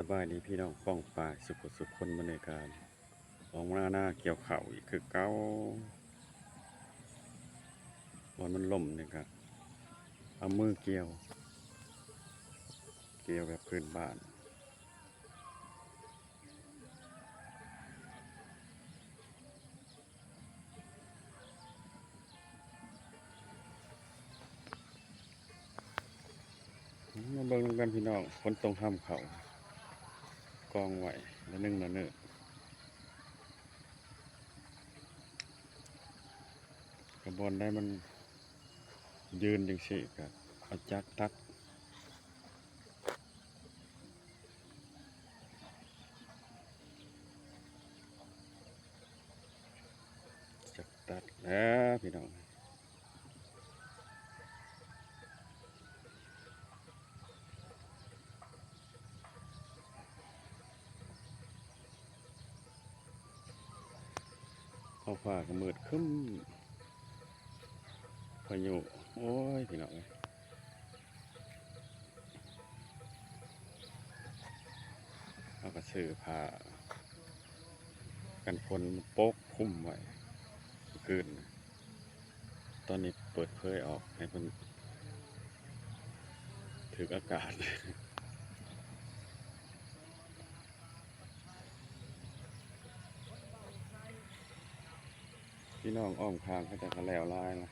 ສະບາຍດີພີ່ນ້ອງປ້ອງປາຍສຸຂູສຸຄົນ, ມື້ນີ້ກະອອກມານາກ່ຽວເຂົ້າອີກຄືເກົ່າ. ບ່ອນມັນລົ້ມນີ້ກະເອົາມືກ່ຽວ, ກ່ຽວແບບພື້ນບ້ານ. ມາເບິ່ງນຳກັນພີ່ນ້ອງ, ຝົນຕົກຫ້ຳເຂົ້າກອງໄວ້ລະໜຶ່ງລະເນີດ. ກະບ່ອນໃດມັນຢືນຈັ່ງຊີ້ກະເອົາຈັກຕັດ. ຈັກຕັດແລ້ວພີ່ນ້ອງ. ທ້ອງຟ້າກະມືດຄຶ້ມ ພາຍຸ ໂອ້ຍ ພີ່ນ້ອງເອີຍ. ເຮົາກະຊື້ຜ້າກັນຝົນມາປົກຄຸມໄວ້ເມື່ອຄືນ, ຕອນນີ້ເປີດເຜີຍອອກໃຫ້ເພິ່ນຖືກອາກາດ. ພີ່ນ້ອງອ້ອມຂ້າງເຂົາເຈົ້າກະແລ້ວຫຼາຍລະ.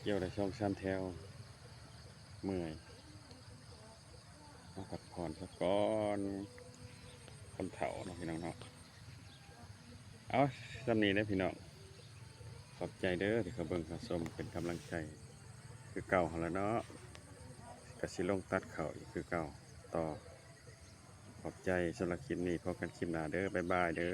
ກ່ຽວໄດ້ສອງສາມແຖວ ເມື່ອຍ ມາພັກຜ່ອນສາກ່ອນ, ຄົນເຖົ້າເນາະພີ່ນ້ອງເນາະ. ເອົາ ສ່ຳນີ້ເດີພີ່ນ້ອງ, ຂອບໃຈເດີທີ່ເຂົ້າເບິ່ງເຂົ້າຊົມເປັນກຳລັງໃຈຄືເກົ່າຫັ້ນລະເນາະ. ກະຊິລົງຕັດເຂົ້າອີກຄືເກົ່າຕໍ່. ຂອບໃຈສຳລັບຄລິບນີ້, ພົບກັນຄລິບໜ້າເດີ, ບາຍບາຍເດີ.